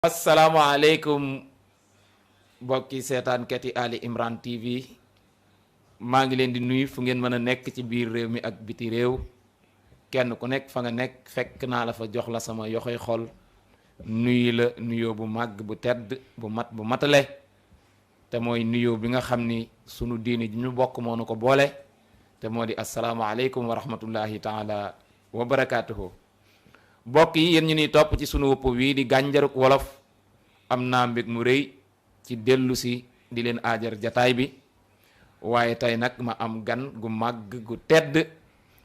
asalaamaaleykum mbokki seetaankat yi Ali Imran TV maa ngi leen di nuyu fu ngeen mën a nekk ci biir réew mi ak biti réew kenn ku nekk fa nga nekk fekk naa la fa jox la sama yoxoy xol nuyu la nuyoo bu màgg bu tedd bu matale te mooy nuyoo bi nga xam ni sunu diini ji ñu bokk moo nu ko boole te moo di asalaamaaleykum wa rahmatullahi taala wa barakaatuhu. mbokk yi yéen ñu ni topp ci sunu wëpp wii di Gànjarug Wolof am naa mbég mu rëy ci dellu si di leen aajar jataay bi waaye tey nag ma am gan gu màgg gu tedd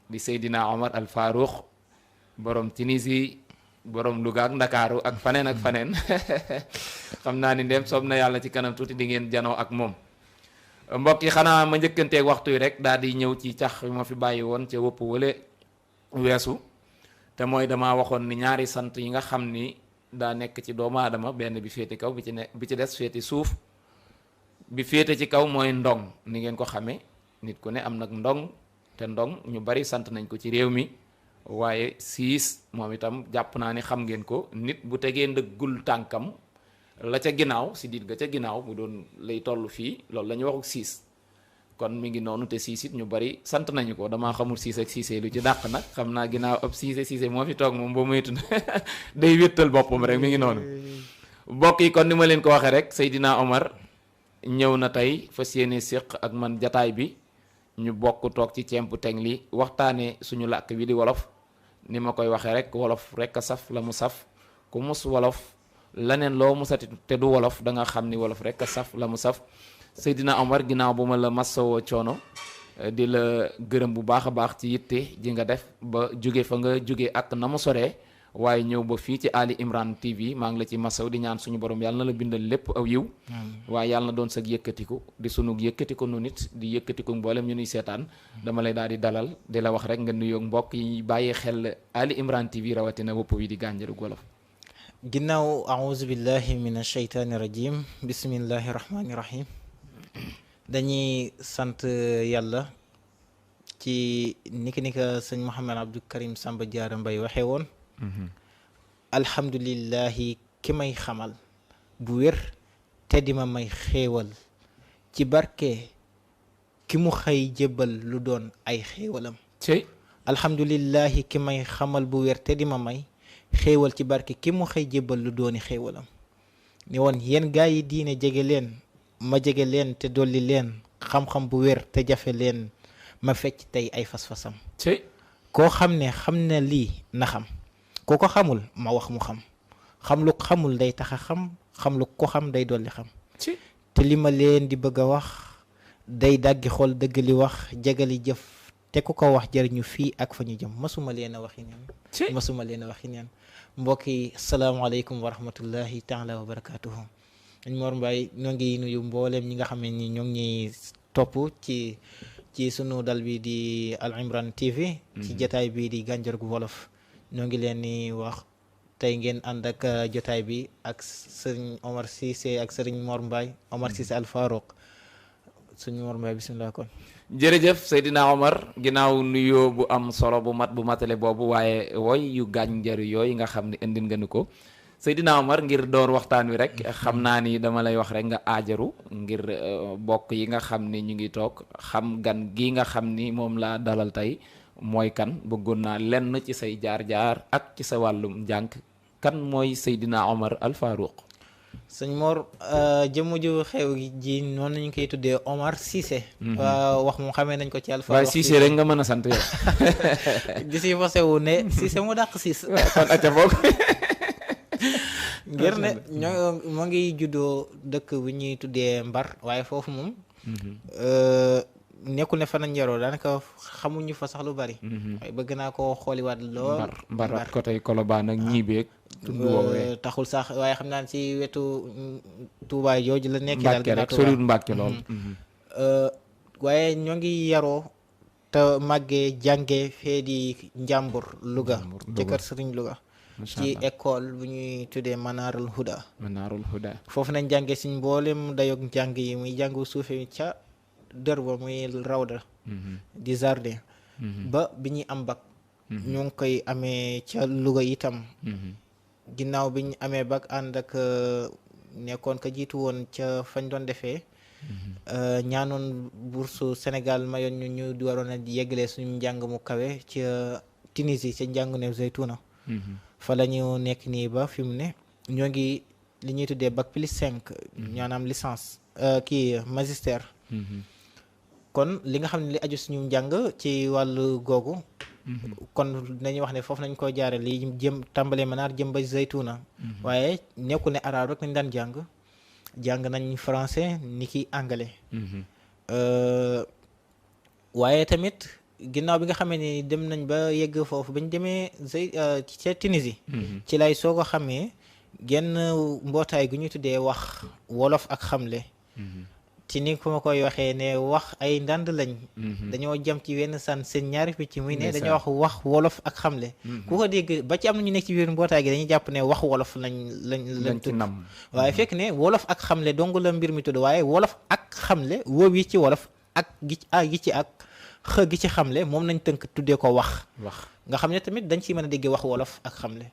di Seydina Omar Al Farouq borom Tunisie borom Louga ak Ndakaaru ak faneen ak faneen xam naa ni ndem soob na yàlla ci kanam tuuti di ngeen janoo ak moom. mbokk yi xanaa ma njëkkanteeg waxtu yi rek daal di ñëw ci cax ma fi bàyyi woon ca wëpp wële weesu te mooy dama waxoon ni ñaari sant yi nga xam ni daa nekk ci doomu aadama benn bi féete kaw bi ci des féete suuf bi féete ci kaw mooy ndong ni ngeen ko xamee nit ku ne am nag ndong te ndong ñu bari sant nañ ko ci réew mi waaye siis moom itam jàpp naa ni xam ngeen ko nit bu tegee ndëggul tànkam la ca ginnaaw si diit ga ca ginnaaw bu doon lay toll fii loolu la ñuy waxu siis kon mi ngi noonu te siis it ñu bari sant nañu ko damaa xamul siis ak siisee lu ci dàq nag xam naa ginnaaw ab siise moo fi toog moom boo moytu day wéttal boppam rek mi ngi noonu. mbokk yi kon ni ma leen ko waxee rek Seydina Omar ñëw na tey fas yéene séq ak man jataay bi ñu bokk toog ci cemp teng li waxtaanee suñu làkk wi di wolof ni ma koy waxee rek wolof rek a saf la mu saf ku mus wolof leneen loo musati te du wolof da nga xam ni wolof rek a saf la mu saf. Seydina Omar ginnaaw bu ma la masawoo coono di la gërëm bu baax a baax ci yitte ji nga def ba jóge fa nga jóge ak na mu soree waaye ñëw ba fii ci Ali Imran TV maa ngi la ci masaw di ñaan suñu borom yàlla na la bindal lépp aw yiw waaye yàlla na doon sag yëkkatiku di sunu yëkkatiku nu nit di yëkkatiku mboolem ñu nuy seetaan dama lay daal di dalal di la wax rek nga nuyoog mbokk yi bàyyi xel Ali Imran TV rawatina wëpp wi di Gànjarug Wolof. ginnaaw auzu billahi min ashaytaani rajim bismillahi rahmaani rahim dañuy sant yàlla ci niki sëñ Mouhamed Abdou Karim Samba Diarra Mbaye waxee woon alhamdulillahi ki may xamal bu wér te di ma may xéewal ci barke ki mu xëy jébbal lu doon ay xéewalam alhamdulillahi ki may xamal bu wér te di ma may xéewal ci barke ki mu xëy jébbal lu dooni xéewalam ni woon yéen gaa yi diine jege leen ma jege leen te dolli leen xam-xam bu wér te jafe leen ma fecc tey ay fas-fasam koo xam ne lii na xam ku ko xamul ma wax mu xam lu xamul day tax a xam lu ko xam day dolli xam te li ma leen di bëgg a wax day dàggi xool dëgg li wax jagali jëf te ku ko wax jëriñu fii ak fa ñu jëm masuma leen a waxi neen mbokk yi asalaamaaleykum wa rahmatullahi taala wa barakatuhu Mor Mbaye ñoo ngi nuyu mboolem ñi nga xam ne ni ñoo ngi topp ci sunu dal bi di Al Imran TV ci jotaay bi di Gànjarug Wolof ñoo ngi leen ni wax tey ngeen ànd ak jotaay bi ak sëriñ Omar Cissé ak sëriñ Mor Mbaye Omar Cissé Al Farouq sëriñ Mor Mbaye bismillah kon jërëjëf Seydina Omar ginnaaw nuyoo bu am solo bu matale boobu waaye woy yu gànjaru yooyu nga xam ne indil nga nu ko Seydina Omar ngir door waxtaan wi rek xam naa ni dama lay wax rek nga aajaru ngir bokk yi nga xam ni ñu ngi toog xam gan gi nga xam ni moom laa dalal tey mooy kan bëggoon naa lenn ci say jaar-jaar ak ci sa wàllum njàng kan mooy Seydina Omar Al Farouq. sëñ Mor jëmm ju xew ji noonu ñu koy tuddee Omar Cissé. wax moom xamee nañ ko ci Al Farouq. waaye Cissé rek nga mën a sant yow. gis yi fa sewu ne Cissé mu dàq Cissé. kon acca bokk. ngir ne moo ngi juddoo dëkk bu ñuy tuddee Mbar waaye foofu moom nekkul ne fa nañ yaroo daanaka xamuñu fa sax lu bari waaye bëgg naa ko xooliwaat lool Mbar côté Colobane ak ñiibeeg tund woowee taxul sax waaye xam naa ci wetu Touba jooju la nekk daal Mbàkke rek soriwul Mbàkke lool waaye ñoo ngi yaroo te màggee jànge fee di Njàmbur Louga jëkkër Sëriñ Louga ci école bu ñuy tuddee Manarul Huda foofu nañ jànge siñ mboolem dayoog njàng yi muy jàngu suufe ca dër ba muy rawda di jardin ba bi ñuy am bac ñu ngi koy amee ca Louga itam ginnaaw bi ñu amee bac ànd ak nekkoon ka jiitu woon ca fañ doon defee ñaanoon bourse Sénégal mayoon ñu di waroon a yeggalee suñu njàng mu kawe ca Tunisie ca njàngu ne Zeytouna fa la ñu nekk nii ba fi mu ne ñoo ngi li ñuy tuddee bac plus 5 maanaam licence kii magistère kon li nga xam ne li aju suñu njàng ci wàllu googu kon dañuy wax ne foofu nañ ko jaare li jëm tàmbalee Manaar jëm ba Zeytouna waaye nekkul ne arabe rek nañ daan jàng nañ français ni ki anglais waaye tamit ginnaaw bi nga xamee ni dem nañ ba yegg foofu bañ demee ca Tunisie ci lay soog a xamee genn mbootaay gu ñuy tuddee wax wolof ak xamle ci ni ku ma koy waxee ne wax ay ndànd lañ dañoo jëm ci wenn sàn seen ñaari picc muy ne dañoo wax wolof ak xamle ku ko dégg ba ci am na ñu nekk ci biir mbootaay gi dañuy jàpp ne wax wolof lañ tudd waaye fekk ne wolof ak xamle dong la mbir mi tudd waaye wolof ak xamle woow yi ci wolof ak gi ci ak xë gi ci xamle moom nañ tënk tuddee ko wax nga xam ne tamit dañ ciy mën a déggee wax wolof ak xamle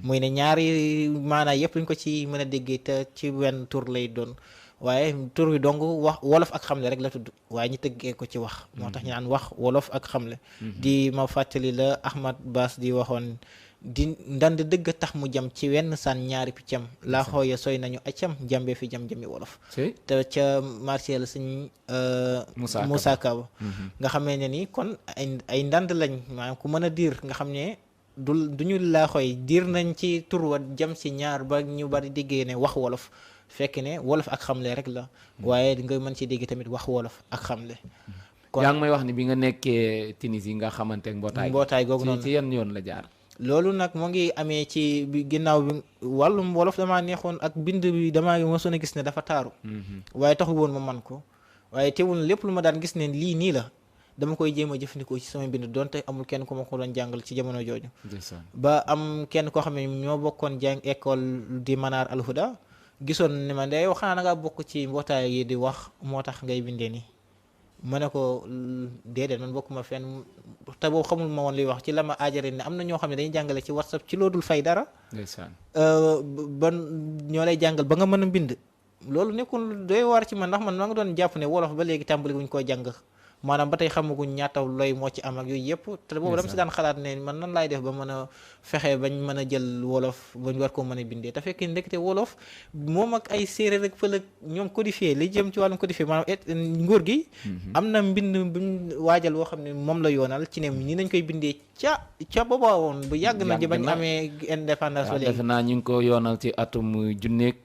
muy ne ñaari maanaa yëpp luñ ko ci mën a déggee te ci wenn tur lay doon waaye tur wi dong wax wolof ak xamle rek la tudd waaye ñu tëggee ko ci wax moo tax ñu naan wax wolof ak xamle di ma fàttali la Ahmad Bass di waxoon di ndand dëgg tax mu jam ci wenn sàn ñaari piccam laa xooya soy nañu accam jambee fi jam-jami wolof te ca marché la suñ Moussa Kaba nga xamee ne ni kon ay ndand lañ maanaam ku mën a diir nga xam ne duñu laa xooy diir nañ ci tur wa jam ci ñaar ba ñu bari déggee ne wax wolof fekk ne wolof ak xamle rek la waaye nga mën ci dégg tamit wax wolof ak xamle kon yaa ngi may wax ni bi nga nekkee Tunisie nga xamante mbootaay googu noonu ci yan yoon la jaar loolu nag moo ngi amee ci ginnaaw bi wàllum wolof damaa neexoon ak bind bi damaa mosoon a gis ne dafa taaru waaye taxul woon ma man ko waaye teewul lépp lu ma daan gis ne lii nii la dama koy jéem a jëfandikoo ci sama bind donte amul kenn ku ma ko doon jàngal ci jamono jooju ba am kenn koo xam ne ñoo bokkoon jàng école di Manaar Alhuda gisoon ne ma day wax xanaa da ngaa bokk ci mbootaay yi di wax moo tax ngay bindee nii ma ne ko déedéet man bokkuma fenn te boobu xamul ma woon luy wax ci la ma aajare ne am na ñoo xam ne dañuy jàngale ci WhatsApp ci loodul fay dara ba ñoo lay jàngal ba nga mën a bind loolu nekkul doy war ci man ndax man maa nga doon jàpp ne wolof ba léegi tàmbali guñ koo jàng maanaam ba tey xamaguñ ñaata looy moo ci am ak yooyu yëpp te boobu dama si daan xalaat ne man nan laay def ba mën a fexe bañ mën a jël wolof bañ war koo mën a bindee te fekkee ndekete wolof moom ak ay séeréer ak pël ak ñoom codifié li jëm ci wàllum codifié maanaam nguur gi am na mbind buñ waajal woo xam ne moom la yoonal ci ne ni nañ koy bindee ca booba woon bu yàgg na ji bañ amee indépendance ba léegi defe naa ñu ngi ko yoonal ci atum junneeg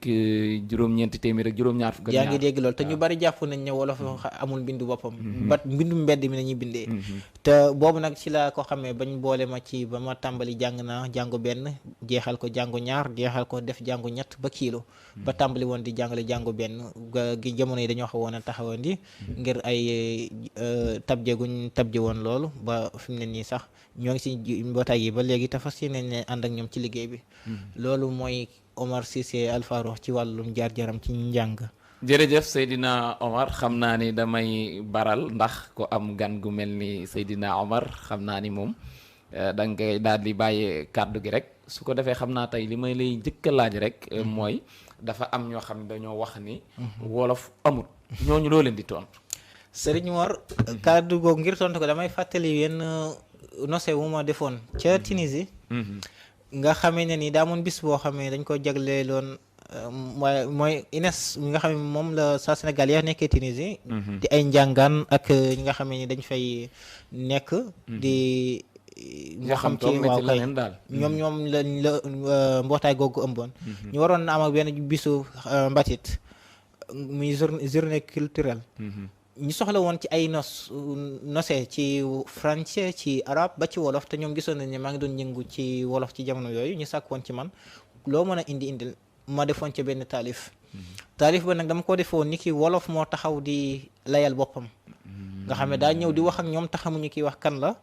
juróom-ñeenti téeméer ak juróom-ñaar fukk yaa ngi dégg loolu te ñu bari jàpp nañ ne wolof amul bindu boppam mbindum mbedd mi nañuy bindee te boobu nag ci la ko xamee bañ boole ma ci ba ma tàmbali jàng naa jàngu benn jeexal ko jàngu ñaar jeexal ko def jàngu ñett ba kiilo ba tàmbali woon di jàngale jàngu benn gi jamono yi dañoo xawoon a taxawandi ngir ay tabje guñ tabje woon loolu ba fi mu ne nii sax ñoo ngi ci mbootaay yi ba léegi te fas yéene ne ànd ak ñoom ci liggéey bi loolu mooy Omar Cissé Al Farouq ci wàllum jaar-jaram ci njàng. jërëjëf Seydina Omar xam naa ni damay baral ndax ko am gan gu mel ni Seydina Omar xam naa ni moom da nga koy daal di bàyyee kàddu gi rek su ko defee xam naa tey li may lay njëkk a laaj rek mooy dafa am ñoo xam ne dañoo wax ni wolof amul ñooñu loo leen di tontu. Serigne Mor kàddu googu ngir tontu ko damay fàttali yenn nose wu ma defoon ca Tunisie nga xamee ne ni daa moon bis boo xamee dañ ko jagleeloon mooy INES mi nga xam ne moom la sa Sénégal ya nekkee Tunisie di ay njàngaan ak ñi nga xam ne dañ fay nekk di moo xam ci waaw kay ñoom la mbootaay googu ëmboon ñu waroon na am ak benn bisu mbatit muy journée culturelle ñu soxla woon ci ay nose ci français ci arabe ba ci wolof te ñoom gisoon nañ ne maa ngi doon yëngu ci wolof ci jamono yooyu ñu sàkk woon ci man loo mën a indil ma defoon ca benn taalif ba nag dama ko defoon ni ki wolof moo taxaw di layal boppam nga xam ne daa ñëw di wax ak ñoom taxamuñu kiy wax kan la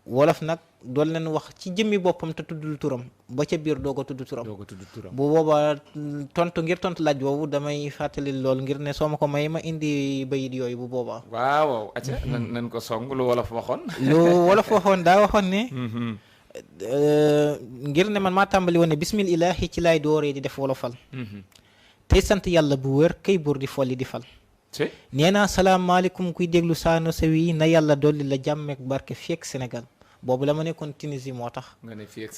wolof nag doon leen wax ci jëmmi boppam te tuddul turam ba ca biir doo ko tudd turam bu boobaa tontu laaj boobu damay fàttali lool ngir ne soo ma ko may ma indi bayit yooyu bu boobaa waaw acca nañ ko song lu wolof waxoon daa waxoon ne ngir ne man maa tàmbali woon ne bismillahi ci laay dooree di def wolofal tey sant yàlla bu wër kay buur di folli di fal nee naa salaamaaleykum kuy déglu Sano Sewi na yàlla dolli la jàmmeek barke fii ak Sénégal boobu la ma nekkoon Tunisie moo tax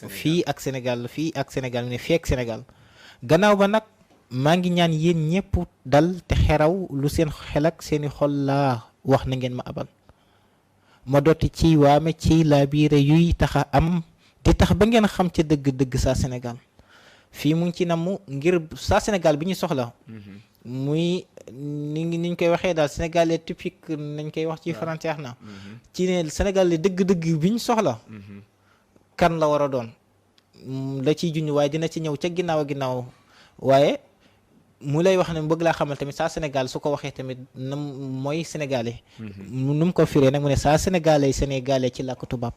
fii ak Sénégal ne fii ak Sénégal gannaaw ba nag maa ngi ñaan yéen ñëpp dal te xeraw lu seen xel ak seeni xol laa wax na ngeen ma abal ma dotti ciy waame ciy laa biire yuy taxa am di tax ba ngeen xam ca dëgg-dëgg saa Sénégal fii mu ngi ci namu ngir saa Sénégal bi ñu soxla muy niñ koy waxee daal sénégalais typique nañ koy wax ci français na ci ne sénégalais dëgg-dëgg bi ñu soxla kan la war a doon la ciy junj waaye dina ci ñëw ca ginnaaw waaye mu lay wax ne bëgg laa xamal tamit saa Sénégal su ko waxee tamit na mooy sénégalais nu mu ko firee nag mu ne saa sénégalais ci làkk tubaab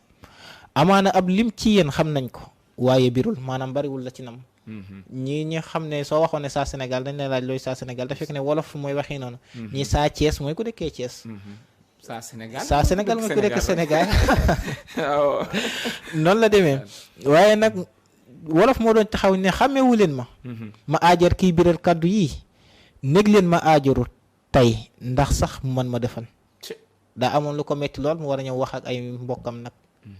amaana ab lim ci yéen xam nañ ko waaye birul maanaam bariwul la ci nam ñi xam ne soo waxoon ne saa Sénégal dañ la laaj looy saa Sénégal da fekk ne wolof mooy waxi noonu ñi saa Thiès mooy ku dëkkee Thiès saa Sénégal mooy ku dëkk Sénégal noonu la demee waaye nag wolof moo doon taxaw ne xàmmewu leen ma aajar kiy biral kàddu yi nég leen ma aajaru tey ndax sax man ma defal daa amoon lu ko metti lool mu war a ñëw wax ak ay mbokkam nag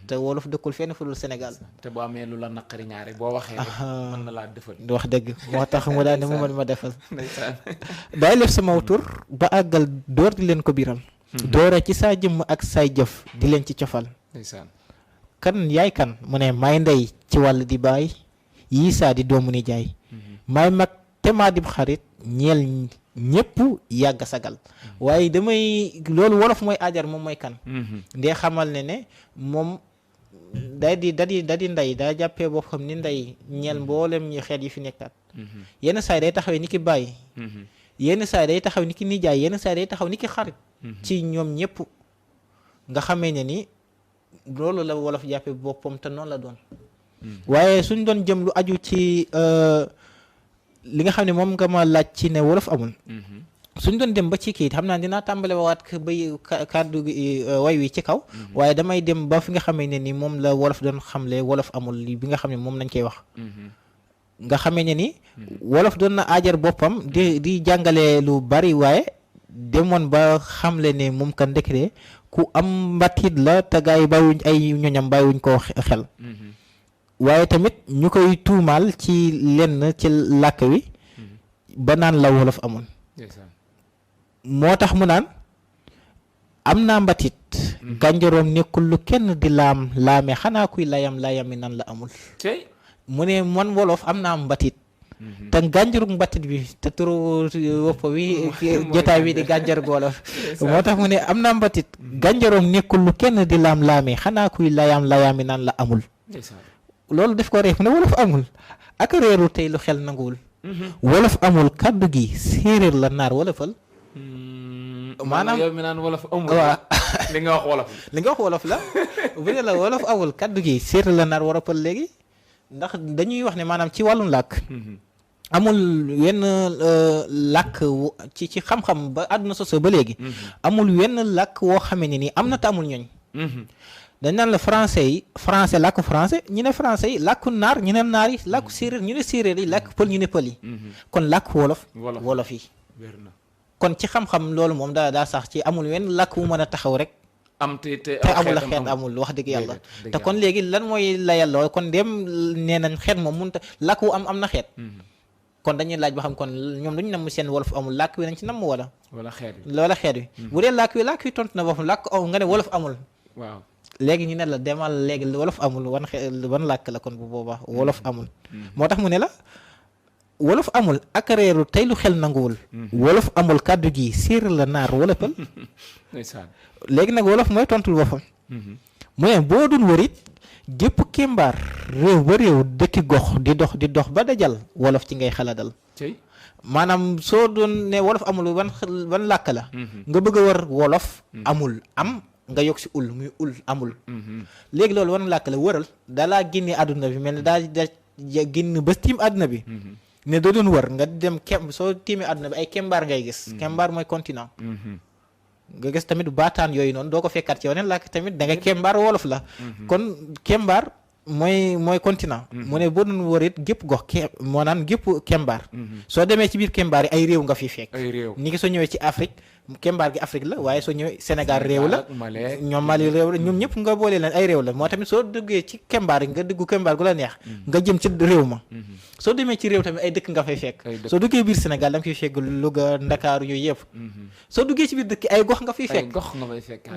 te wolof dëkkul fenn fu dul Sénégal te boo amee lu la naqari ñaare boo waxee mën na laa defal wax dëgg moo tax mu daal ne mu mën ma defal daay lef sama tur ba àggal door di leen ko biral doora ci saa jëmm ak saay jëf di leen ci cofal kan yaay kan mu ne maay ndey ci wàll di baay yii saa di doomu ni jaay maay mag te maa dib xarit ñeel ñëpp yàgg sagal waaye damay loolu wolof mooy aajar moom mooy kan ndee xamal ne moom da di ndey daa jàppee boppam ni ndey ñeel mboolem ñi xeet yi fi nekkaat yenn saa yi day taxawee ni ki bàyyi yenn saa yi day taxaw ni ki nijaay yenn saa yi day taxaw ni ki xarit ci ñoom ñëpp nga xamee ne ni loolu la wolof jàppee boppam te noonu la doon waaye suñ doon jëm lu aju ci li nga xam ne moom nga ma laaj ci ne wolof amul suñ doon dem ba ci kii xam naa dinaa tàmbale waat bay kàddu way wi ci kaw waaye damay dem ba fi nga xamee ne ni moom la wolof doon xamle wolof amul bi nga xam ne moom lañ koy wax nga xamee ne ni wolof doon na aajar boppam di jàngale lu bari waaye demoon ba xamle ne moom kan ndekete ku am mbatit la te gaa yi bàyyiwuñ ay ñoñam bàyyiwuñ koo xel waaye tamit ñu koy tuumaal ci lenn ci làkk wi ba naan la wolof amul moo tax mu naan am naa mbatit gànjaroom nekkul lu kenn di laame xanaa kuy layami nan la amul mu ne man wolof am naa mbatit te gànjaru mbatit bi te turu wopp wi jotaay bi di gànjar wolof moo tax mu ne am naa mbatit gànjaroom nekkul lu kenn di laame xanaa kuy layami nan la amul loolu def ko reef ne wolof amul ak réeru tey lu xel nanguwul wolof amul kàddu gi séeréer la naar wolofal maanaam yow mi naan wolof amul waaw li nga wax wolof la bu ne la wolof amul kàddu gi séeréer la naar wolofal léegi ndax dañuy wax ne maanaam ci wàllum làkk amul wenn làkk ci xam-xam ba àdduna soso ba léegi amul wenn làkk woo xamee ne nii am na te amul ñooñ dañ naan la français làkku français ñu ne français yi làkku naar ñu ne naar yi làkku séeréer ñu ne séeréer yi làkku pël ñu ne pël yi kon làkku wolof yi kon ci xam-xam loolu moom daa sax ci amul wenn làkk wu mën a taxaw rek am te amul xeet amul wax dëgg yàlla te kon léegi lan mooy layal lool kon dem nee nañ xeet moom mënut a làkk wu am na xeet kon dañuy laaj ba xam kon ñoom duñu namm seen wolof amul làkk wi nañ ci namm wala xeet wi bu dee làkk wi tontu na boppam làkk nga ne wolof amul waaw léegi ñu ne la demal léegi wolof amul wan làkk la kon bu boobaa wolof amul moo tax mu ne la wolof amul ak reeru tey lu xel nanguwul wolof amul kàddu gi séeréer la naar wala pël léegi nag wolof mooy tontul boppam mu ne boo dul wërit gépp kémbaar réew ba réew dëkki gox di dox ba dajal wolof ci ngay xaladal maanaam soo doon ne wolof amul ban làkk la nga bëgg a war wolof amul am nga yokk si muy amul léegi loolu wan làkk la wëral dalaa génne àdduna bi mel ne daa génn ba tiim àdduna bi ne doo doon wër nga dem soo tiimee àdduna bi ay kembaar ngay gis kembaar mooy continent nga gis tamit baataan yooyu noonu doo ko fekkaat ci weneen làkk tamit da nga kembaar wolof la kon kembaar mooy continent. mu ne boo doon wër it gépp gox moo naan gépp kembaar. soo demee ci biir kembaar yi ay réew nga fi fekk. ay réew ni ki soo ñëwee ci Afrique kembaar gi Afrique la waaye soo ñëwee Sénégal réew la ñoom Mali réew la ñoom ñëpp nga boole leen ay réew la moo tamit soo duggee ci kembaar yi nga dugg kembaar gu la neex nga jëm ci réew ma soo demee ci réew tamit ay dëkk nga fay fekk soo duggee biir Sénégal da nga fiy fekk Louga Ndakaaru yooyu yëpp soo duggee ci biir dëkk ay gox nga fiy fekk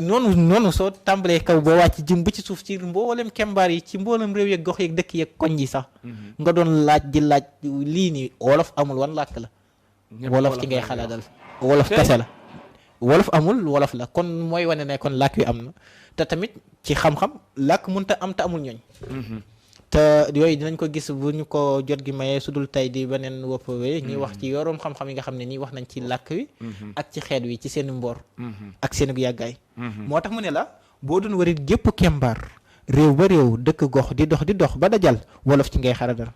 noonu soo tàmbalee kaw boo wàcc jëm ba ci suuf ci mboolem kembaar yi ci mboolem réew yeeg gox yeeg dëkk yeeg koñ yi sax nga doon laaj di laaj lii nii wolof amul wan làkk la wolof ci ngay xalaadal wolof kese la wolof amul wolof la kon mooy wane ne kon làkk wi am na te tamit ci xam-xam làkk mënta am te amul ñooñ te yooyu dinañ ko gis bu ñu ko jot gi mayee su dul tey di beneen woppawee ñuy wax ci yoroom xam-xam yi nga xam ne nii wax nañ ci làkk wi ak ci xeet wi ci seen mboor ak seen yàggaay moo tax mu ne la boo doon warit gépp kembaar réew ba réew dëkk gox di dox ba dajal wolof ci ngay xaradal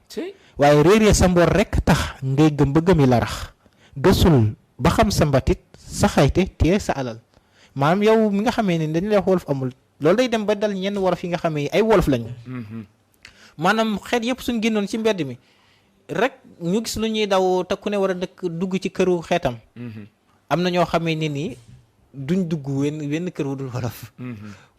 waaye réeree sa mboor rekk tax ngay gëm ba gëmi la rax gësul ba xam sa mbatit sa xayte téye sa alal maanaam yow mi nga xamee ne dañu lay wax wolof amul loolu day dem ba dal ñenn wolof yi nga xamee ay wolof lañu maanaam xeet yëpp suñ génnoon ci mbedd mi rek ñu gis lu ñuy daw te ku ne war a dëkk dugg ci këru xeetam am na ñoo xamee ne nii duñ dugg wenn kër wu dul wolof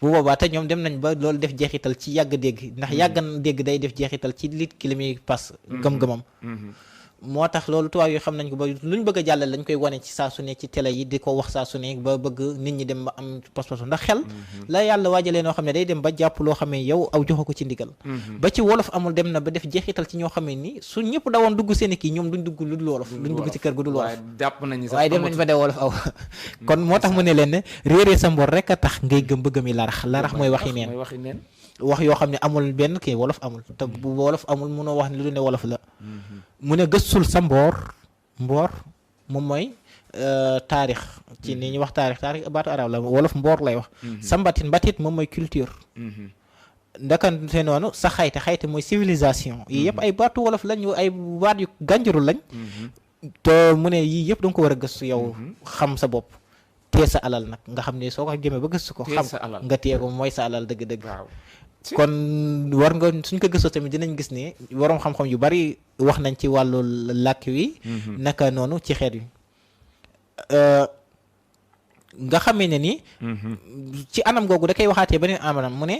bu boobaa te ñoom dem nañ ba loolu def jeexital ci yàgg dégg ndax yàgg dégg day def jeexital ci lit ki li muy pas gëm-gëmam moo tax loolu tubaab yi xam nañ ko ba luñ bëgg a jàllale lañ koy wane ci saa su ne ci télé yi di ko wax saa su ne ba bëgg nit ñi dem ba am pas-pas ndax xel la yàlla waajalee noo xam ne day dem ba jàpp loo xam ne yow aw joxe ko ci ndigal ba ci wolof amul dem na ba def jeexital ci ñoo xam ne ni su ñëpp dawoon dugg seen kii ñoom duñ dugg lu dul wolof duñ dugg ci kër gu dul wolof waaye dem nañ ba dee wolof aw kon moo tax mu ne leen ne réeree sa mbor rek a tax ngay gëm bëgg mi larax mooy waxi neen wax yoo xam ne amul benn kii wolof amul te bu wolof amul mënoo wax ne lu ne wolof la mu ne gëstul sa mboor moom mooy taarix ci ni ñuy wax taarix baatu arab la wolof mboor lay wax sa mbatit moom mooy culture ndakante noonu sa xayte mooy civilisation yii yëpp ay baatu wolof lañ ay baat yu gànjaru lañ te mu ne yii yëpp danga ko war a gëstu yow xam sa bopp tee sa alal nag nga xam ne soo ko jëmee ba gëstu ko xam nga tee ko mooy sa alal dëgg-dëgg kon war nga suñ ko gëstoo tamit dinañ gis ne waroom xam-xam yu bari wax nañ ci wàllu làkk wi naka noonu ci xeet wi nga xamee ne ni ci anam googu da koy waxaatee beneen anam mu ne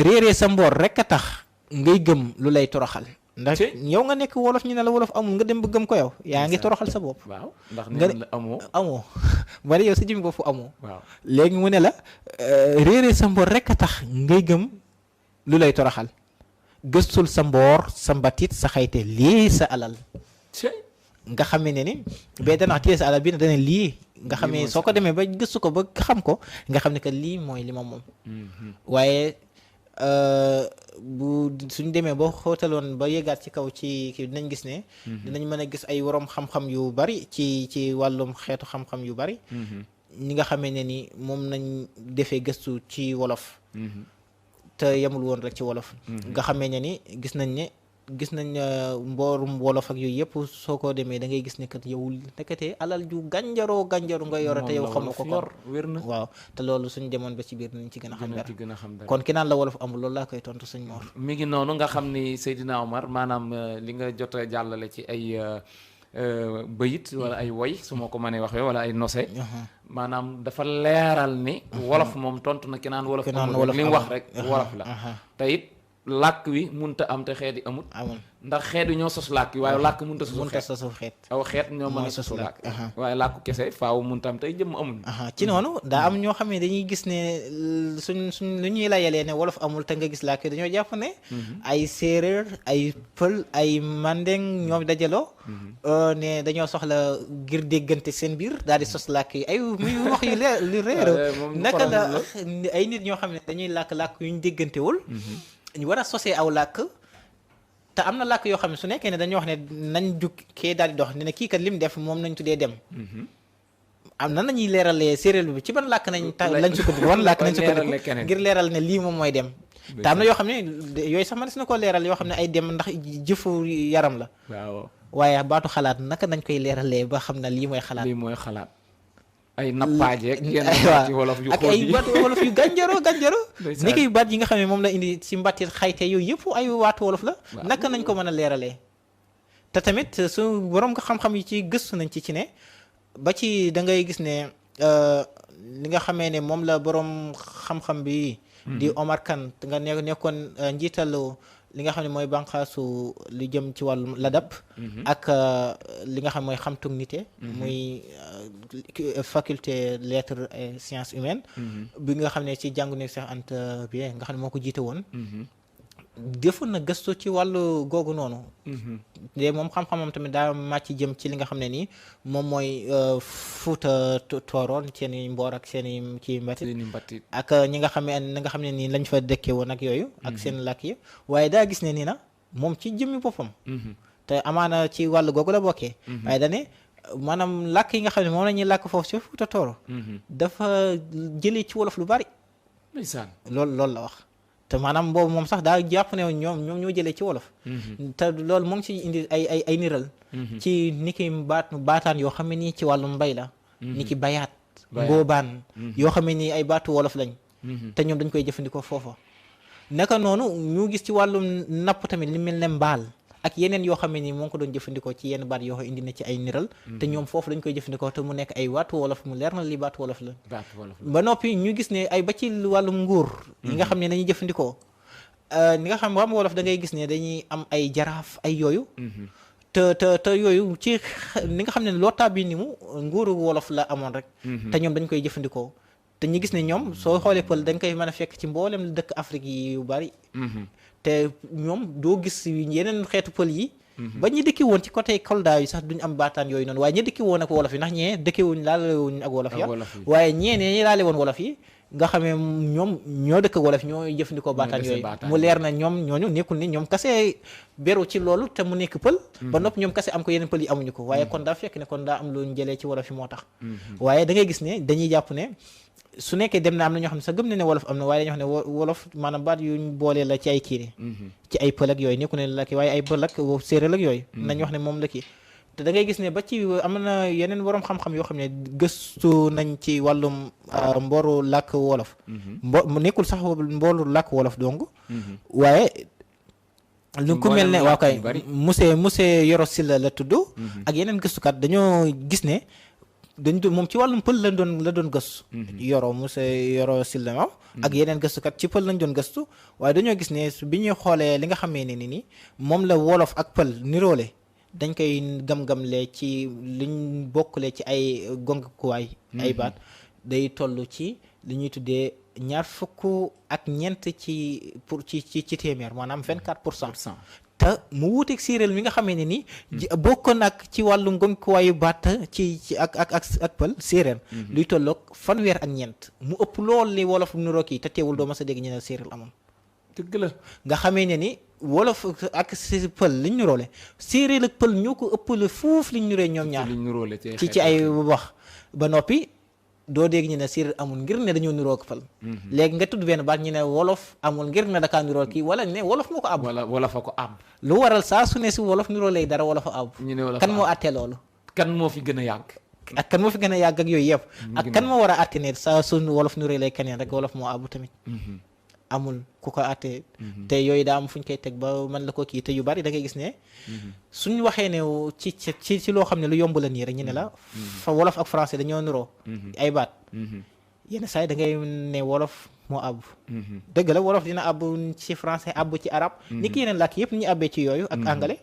réeree sa mboor rek a tax ngay gëm lu lay toroxal ndax yow nga nekk wolof ñu ne la wolof amul nga dem ba gëm ko yow yaa ngi toroxal sa bopp waaw ndax nee la amoo bari yow sa jëmmi bopp amoo léegi mu ne la réeree sa mboor rek a tax ngay gëm lu lay toroxal gëstul sa mboor sa mbatit sa xayte lii sa alal nga xamee ne ni ba dana téye sa alal bi ne dana lii nga xamee soo ko demee ba gëstu ko ba xam ko nga xam ne que lii mooy li ma moom waaye bu suñ demee ba xootaloon ba yeggaat ci kaw ci kii dinañ gis ne dinañ mën a gis ay waroom xam-xam yu bari ci wàllum xeetu xam-xam yu bari ñi nga xamee ne ni moom nañ defee gëstu ci wolof te yemul woon rek ci wolof nga xamee ne ni gis nañ mboorum wolof ak yooyu yëpp soo ko demee da ngay gis ne kat yow nekkatee alal ju gànjaru nga yore te yow xamoo ko kon wér na waaw te loolu suñ demoon ba ci biir nañ ci gën a xam dara kon ki naan la wolof amul loolu laa koy tontu sëñ Mor mi ngi noonu nga xam ni Seydina Omar maanaam li nga jot a jàllale ci ay bëyit wala ay woy su ma ko mënee waxee wala ay nose maanaam dafa leeral ni wolof moom tontu na ki naan wolof amul li mu wax rek wolof la te it làkk wi munta am te xeet yi amul ndax xeet yi ñoo sos làkk yi waaye làkk munta sosu xeet aw xeet ñoo mën a sosu làkk waaye làkku kese faaw munta am tey jëmm amul ci noonu daa am ñoo xam ne dañuy gis ne suñ lu ñuy layalee ne wolof amul te nga gis làkk yi dañoo jàpp ne ay séeréer ay pël ay mandeng ñoom dajaloo ne dañoo soxla ngir déggante seen biir daal di sos làkk yi ay muy wax yu leer lu réer naka la ay nit ñoo xam ne dañuy làkk yu ñu déggantewul ñu war a sosee aw làkk te am na làkk yoo xam ne su nekkee ne dañoo wax ne nañ jug kee daal di dox ne kii kat lim def moom nañ tuddee dem am na nañuy leeralee séeréer bi ci ban làkk lañ sukkandiku wan làkk nañ sukkandiku ngir leeral ne lii moom mooy dem te am na yoo xam ne yooyu sax man si na ko leeral yoo xam ne ay dem ndax jëfu yaram la waaye baatu xalaat naka nañ koy leeralee ba xam na lii mooy xalaat ay nappaajeeg yenn baati wolof yu ak xóot ay yi baatu wolof yu gànjaro Ndeysaan. ni koy baat yi nga xam ne moom la indi ci mbattit xayte yooyu yëpp ay waatu wolof la Waaw. naka nañ ko mën a leeralee te tamit su borom xam-xam yi ci gëstu nañ ci ne ba ci da ngay gis ne li nga xamee ne moom la borom xam-xam bi di Omar Kane nga nekkoon njiitalu li nga xam ne mooy bànqaasu lu jëm ci wàllum ladab ak li nga xam mooy xamtug nite muy faculté lettres et sciences humaines bi nga xam ne ci jàngu ne Cheikh Anta bi nga xam ne moo ko jiite woon defoon na gëstu ci wàllu googu noonu de moom xam-xamam tamit daa màcc jëm ci li nga xam ne nii moom mooy Fuuta Tooro seen i mboor ak seen i ci mbatit seeni mbattit ak ñi nga xam ne nga xam ne nii lañ fa dëkkee woon ak yooyu ak seen làkk yi waaye daa gis ne nii na moom ci jëmmi boppam te amaana ci wàllu googu la bokkee waaye dane maanaam làkk yi nga xam ne moom la ñuy làkk foofu ci Fuuta Tooro dafa jëlee ci wolof lu bari ndeysaan loolu la wax te maanaam boobu moom sax daa jàpp ne ñoom ñoo jëlee ci wolof te loolu mu ngi ci indi ay niral ci ni ki baataan yoo xam ne nii ci wàllum mbay la ni ki bayaat ngóobaan yoo xam ne nii ay baatu wolof lañ te ñoom dañ koy jëfandikoo foofa naka noonu ñu gis ci wàllum napp tamit li mel ne mbaal ak yeneen yoo xam ne nii moo ngi ko doon jëfandikoo ci yenn baat yoo xam indi na ci ay niral te ñoom foofu dañ koy jëfandikoo te mu nekk ay baatu wolof mu leer na li baatu wolof la baatu wolof la ba noppi ñu gis ne ay ba ci wàllum nguur yi nga xam ne dañuy jëfandikoo ni nga xam wàllum wolof da ngay gis ne dañuy am ay jaraaf ay yooyu te yooyu ci ni nga xam ne lootaa bi ni mu nguuru wolof la amoon rek te ñoom dañ koy jëfandikoo te ñu gis ne ñoom soo xoolee pël dañ koy mën a fekk ci mboolem dëkk Afrique yi yu bari te ñoom doo gis yeneen xeetu pël yi ba ñu dëkki woon ci côté Kolda yi sax duñ am baataan yooyu noonu waaye ñi dëkki woon ak wolof yi ndax ñee dëkki wuñ laale wuñ ak wolof ya waaye ñee ñi laale woon wolof yi nga xamee ñoom ñoo dëkk wolof ñoo jëfandikoo baataan yooyu mu leer na ñoom ñooñu nekkul ni ñoom kase beru ci loolu te mu nekk pël ba nopp ñoom kase am ko yeneen pël yi amuñu ko waaye kon daa fekk ne kon daa am lu ñu jëlee ci wolof yi moo tax waaye da ngay gis ne dañuy jàpp ne su nekkee dem na am na ñoo xam ne sax gëm na ne wolof am na waaye dañoo xam ne wolof maanaam baat yuñ boolee la ci ay kii ci ay pël ak yooyu nekku ne la kii waaye ay pël ak séeréer ak yooyu nañ wax ne moom la kii te da ngay gis ne ba ci am na yeneen borom xam-xam yoo xam ne gëstu nañ ci wàllum mbooru làkk wolof nekkul sax mbooru làkk wolof donc waaye lu ku mel ne waaw kay monsieur Yoro Sylla la tudd ak yeneen gëstukat dañoo gis ne moom ci wàllum pël la doon gëstu monsieur Yoro Sylla moom ak yeneen gëstukat ci pël lañ doon gëstu waaye dañoo gis ne bi ñuy xoolee li nga xamee ne ni moom la wolof ak pël niroole dañ koy gam-gamlee ci liñ bokkule ci ay gonkuwaay ay baat day toll ci li ñuy tuddee 24% ci téeméer maanaam 24% te mu wuuteeg séeréer mi nga xamee ne ni bokk nag ci wàllum gonkuwaayu baat ci ak pël séeréer luy tolloog fanweer ak 4 mu ëpp lool li wolof niroo kii te teewul doo ma sa dégg ñu ne séeréer amoon dëgg la nga xamee ne ni wolof ak si pël liñ niroole séeréer ak pël ñoo ko ëppale fuuf liñ niree ñoom ñaar ci ay wax ba noppi doo dégg ñu ne séeréer amul ngir ne dañoo niroo ko pël léegi nga tudd benn baat ñu ne wolof amul ngir ne dakaa niroo kii wala ne wolof moo ko àbb wolof a ko àbb lu waral saa su ne si wolof niroo lay dara wolof a àbb kan moo àttee loolu kan moo fi gën a yàgg ak kan moo fi gën a yàgg ak yooyu yëpp ak kan moo war a àtte ne saa su wolof niroo lay keneen rek wolof moo àbb tamit amul ku ko àttee te yooyu daa am fu ñu koy teg ba mën la ko kii te yu bari da ngay gis ne suñ waxee ne ci loo xam ne lu yomb la nii rek ñu ne la fa wolof ak français dañoo niroo ay baat yenn saa yi da ngay ne wolof moo àbb dëgg la wolof dina àbb ci français àbb ci arab ni ki yeneen làkk yëpp ñu àbbee ci yooyu ak anglais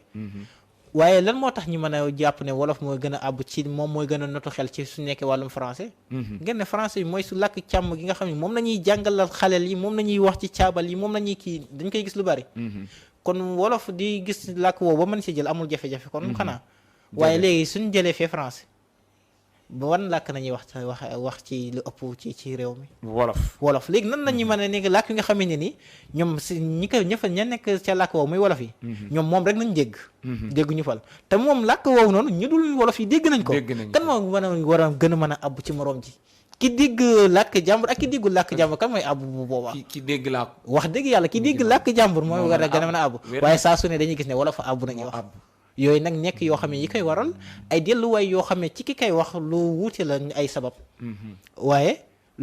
waaye lan moo tax ñu mën a jàpp ne wolof mooy gën a àbb ci moom mooy gën a notu xel ci su nekkee wàllum français ngeen ne français bi mooy su làkk càmm gi nga xam ne moom la ñuy jàngalal xaleel yi moom la ñuy wax ci caabal yi moom la ñuy kii dañ koy gis lu bari kon wolof di gis làkk woowu ba mën si jël amul jafe-jafe kon xanaa waaye léegi suñ jëlee fee français ba wan làkk nañuy wax ci lu ëpp ci réew mi wolof léegi nan lañuy mën a nekk làkk yi nga xamee ne ni ñoom si ña nekk ca làkk woowu muy wolof yi ñoom moom rek nañ dégg ñu fal te moom làkk woowu noonu ñu dul wolof yi dégg nañ ko kan moo mën a war a gën a mën a àbb ci moroom ji ki dégg làkk jàmbur ak ki déggul làkk jàmbur kan mooy àbb bu boobaa ki dégg làkk wax dëgg yàlla ki dégg làkk jàmbur mooy war a gën a mën a àbb waaye saa su ne dañuy gis ne wolof a àbb nañuy wax yooyu nag nekk yoo xam ne yi koy waral ay delluwaay yoo xam ne ci ki koy wax lu wuute la ay sabab waaye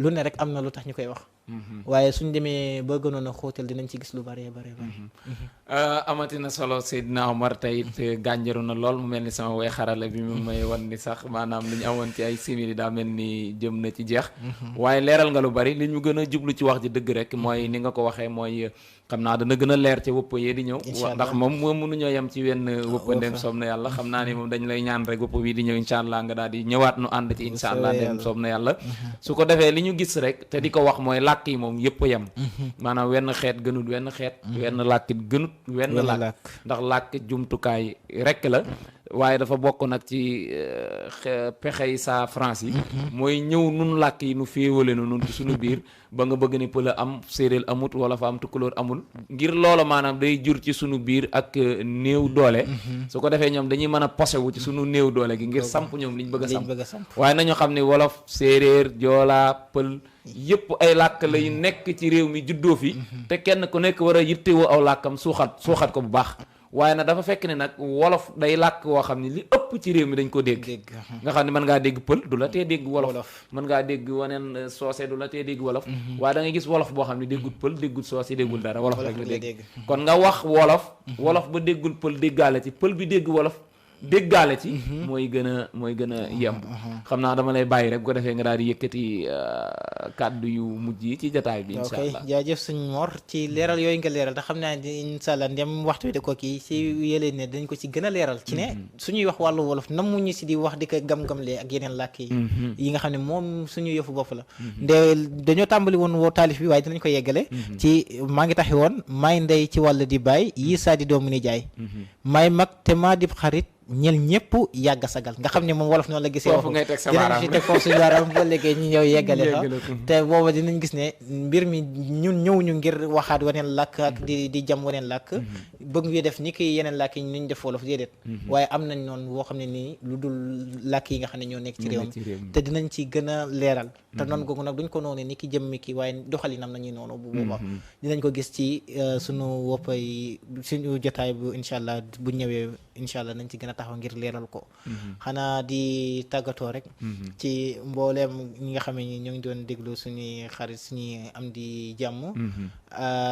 lu ne rek am na lu tax ñu koy wax waaye suñ demee ba gënoon a xóotal dinañ ci gis lu bare bare amati na solo Seydina Omar tey it gànjaru na lool mu mel ni sama way xarala bi mu may wan ni sax maanaam li ñu amoon ci ay simili daa mel ni jëm na ci jeex waaye leeral nga lu bari li ñu gën a jublu ci wax ji dëgg rek mooy ni nga ko waxee mooy xam naa dana gën a leer ca wëpp yee di ñëw ndax moom mënuñoo yem ci wenn wëpp ndem soob na yàlla xam naa ni moom dañ lay ñaan rek wëpp bii di ñëw incha allah nga daal di ñëwaat nu ànd ci incha allah ndem soob na yàlla su ko defee li ñu gis rek te di ko wax mooy làkk yi moom yëpp yem maanaam wenn xeet gënut wenn xeet wenn làkkit gënut wenn làkk ndax làkk jumtukaay rek la waaye dafa bokk nag ci pexey saa France yi mooy ñëw nun làkk yi nu féewale nu nun ci suñu biir ba nga bëgg ni pël am séeréer amut wala fa am tukkulóor amul ngir loola maanaam day jur ci suñu biir ak néew doole su ko defee ñoom dañuy mën a posewu ci suñu néew doole gi ngir samp ñoom liñ bëgg a samp waaye nañu xam ne wolof séeréer joolaa pël yëpp ay làkk lay nekk ci réew mi juddoo fi te kenn ku nekk war a yittewoo aw làkkam suuxat ko bu baax waaye nag dafa fekk ne nag wolof day làkk woo xam ne li ëpp ci réew mi dañ ko dégg nga xam ne mën ngaa dégg pël du la tee dégg wolof mën ngaa dégg waneen soose du la tee dégg wolof waaye da ngay gis wolof boo xam ne déggul pël déggul soose déggul dara wolof rek la dégg kon nga wax wolof ba déggul pël déggaale ci pël bi dégg wolof déggaale ci mooy gën a yemb xam naa dama lay bàyyi rek bu ko defee nga daal di yëkkati kàddu yu mujj yi ci jotaay bi incha allah jaajëf suñ Mor ci leeral yooyu nga leeral te xam naa ne incha allah ndem waxtu bi da ko kii ci yëlee ne dañ ko ci gën a leeral ci ne suñuy wax wàllu wolof namuñu si di wax di ko gam-gamlee ak yeneen làkk yi nga xam ne moom suñu yëfu bopp la dañoo tàmbali woon woo taalif bi waaye dinañ ko yeggale ci maa ngi taxi woon maay ndey ci wàll di baay yi saa di doomu ni jaay maay mag te maa dib xarit ñel ñëpp yàgg sagal nga xam ne moom wolof noonu la gisee foofu ngay teg sa baaraam dinañ fi teg foofu suñu baaraam ba léegi ñu ñëw yeggale fa te booba dinañ gis ne mbir mi ñun ñëwuñu ngir waxaat waneen làkk ak di jam waneen làkk bëgg ñu def ni ki yeneen làkk yi ñu def wolof déedéet waaye am nañ noonu boo xam ne nii lu dul làkk yi nga xam ne ñoo nekk ci réew mi te dinañ ci gën a leeral te noonu googu nag duñ ko noonu ni ki jëmmi ki waaye doxalinam nañuy noonu bu booba dinañ ko gis ci suñu woppay suñu jotaay bu incha allah bu ñëwee incha allah nañ ci gën a taxaw ngir leeral ko xanaa di tàggatoo rek ci mbooleem ñi nga xam ne ñoo ngi doon déglu suñuy xarit suñuy am di jàmm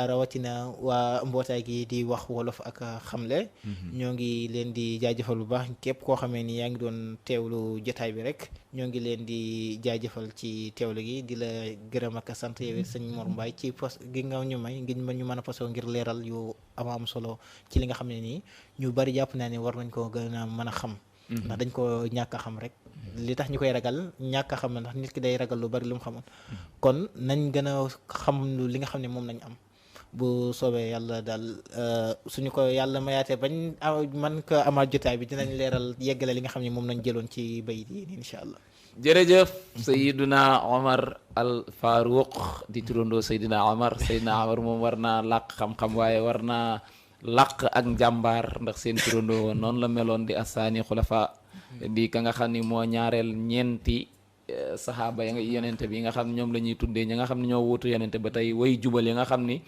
rawatina waa mbootaay gi di wax wolof ak xamle ñoo ngi leen di jaajëfal bu baax képp koo xamee ni yaa ngi doon teewlu jotaay bi rek ñoo ngi leen di jaajëfal ci teewlu gi di la gërëm ak sant yow it sëñ Mor Mbaye ci pos gi nga ñu may ngir ñu mën a posoo ngir leeral yu am solo ci li nga xam ne nii ñu bari jàpp naa ne war nañ ko gën a mën a xam ndax dañ ko ñàkk a xam rek li tax ñu koy ragal ñàkk a xam na ndax nit ki day ragal lu bari lu mu xamoon kon nañ gën a xam li nga xam ne moom nañ am bu soobee yàlla daal suñu ko yàlla mayaatee bañ man ko amaat jotaay bi dinañ leeral yeggale li nga xam ne moom nañ jëloon ci bayit yi incha allah jërëjëf Seydina Omar al Farouq di turandoo Seydina Omar moom war naa làq xam-xam waaye war naa làq ak njàmbaar ndax seen turandoo noonu la meloon di asaani xulafa di ka nga xam ni moo ñaareel ñeenti saxaaba ya nga yonente bi nga xam ne ñoom la ñuy tuddee ñi nga xam ne ñoo wuutu yonente ba tey way jubal yi nga xam ni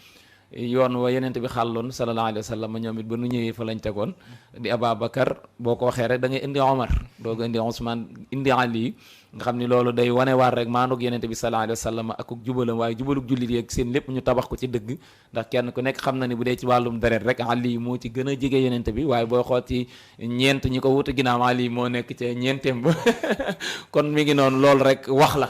yoon wa yonente bi xàlloon sallallahu alayhi wa sallam ñoom it ba nu ñëwee fa lañ tegoon di Ababacar boo ko waxee rek da ngay indi Omar doo ko indi Ousmane indi Ali nga xam ni loolu day wane waar rek maanug yonente bi sallallahu alayhi wa sallam ak jubalam waaye jubalug jullit yi ak seen lépp ñu tabax ko ci dëgg ndax kenn ku nekk xam na ni bu dee ci wàllum deret rek Ali moo ci gën a jege yonente bi waaye booy xool ci ñeent ñi ko wutu ginnaaw Ali moo nekk ca ñeenteem ba kon mi ngi noonu loolu rek wax la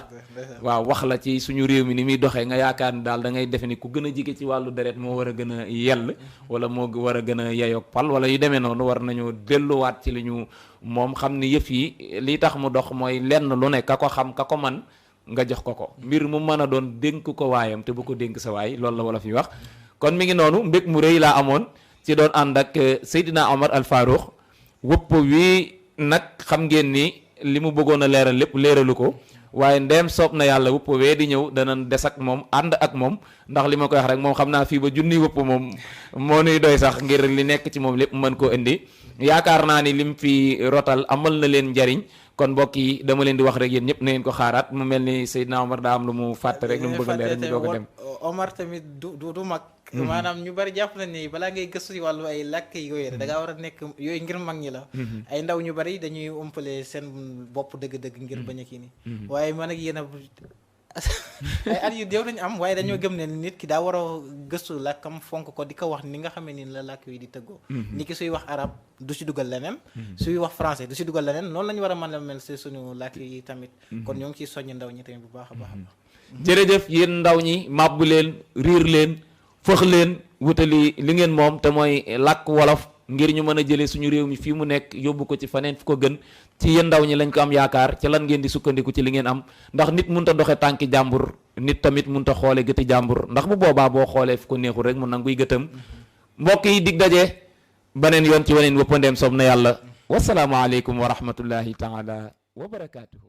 waaw wax la ci suñu réew mi ni muy doxee nga yaakaar ni daal da ngay defe ni ku gën a jege ci wàllu deret moo war a gën a yell wala moo war a gën a yeyoog pal wala yu demee noonu war nañoo delluwaat ci li ñu moom xam ni yëf yi li tax mu dox mooy lenn lu ne ka ko xam ka ko man nga jox ko mbir mu mën a doon dénk ko waayam te bu ko dénk sa waay loolu la wala fi wax kon mi ngi noonu mbég mu rëy laa amoon ci doon ànd ak Seydina Omar al Farouq wëpp wi nag xam ngeen ni li mu bëggoon a leeral lépp leeralu ko waaye ndeem soob na yàlla wëpp wee di ñëw danañ des ak moom ànd ak moom ndax li ma koy wax rek moom xam naa fii ba junni wëpp moom moo nuy doy sax ngir li nekk ci moom lépp mën koo indi yaakaar naa ni lim fi rotal amal na leen njariñ kon mbokk yi dama leen di wax rek yéen ñëpp na ngeen ko xaaraat mu mel ni Seydina Omar daa am lu mu fàtte rek lu mu bëgg a leeral ñu doog a dem Omar tamit du mag. maanaam ñu bari jàpp nañ ni balaa ngay gëstu ci wàllu ay làkk yooyu da ngaa war a nekk yooyu ngir mag ñi la. ay ndaw ñu bari dañuy umpale seen bopp dëgg-dëgg ngir bañ a kii ni waaye man ak yéen ay at yu déew lañu am waaye dañoo gëm ne nit ki daa war a gëstu làkkam fonk ko di ko wax ni nga xamee ni la làkk yi di tëggoo. ni ki suy wax arab du si dugal leneen. suy wax français du si dugal leneen noonu la ñu war a mën a mel si suñu làkk yi tamit. kon ñoo ngi ciy soññ ndaw ñi tamit bu baax a baax. jërëjëf yéen ndaw ñi màbbu leen riir leen fëx leen wutali li ngeen moom te mooy làkk wolof ngir ñu mën a jëlee suñu réew mi fii mu nekk yóbbu ko ci faneen fu ko gën ci yéen ndaw ñi lañ ko am yaakaar ci lan ngeen di sukkandiku ci li ngeen am ndax nit mënut a doxe tànki jàmbur nit tamit mënut a xoole gëti jàmbur ndax bu boobaa boo xoolee fu ko neexul rek mu nanguy gëtam mbokk yi dig daje beneen yoon ci waneen wëppandeem soob na yàlla wasalaamu aleykum wa rahmatullahi taala wa barakaatuhu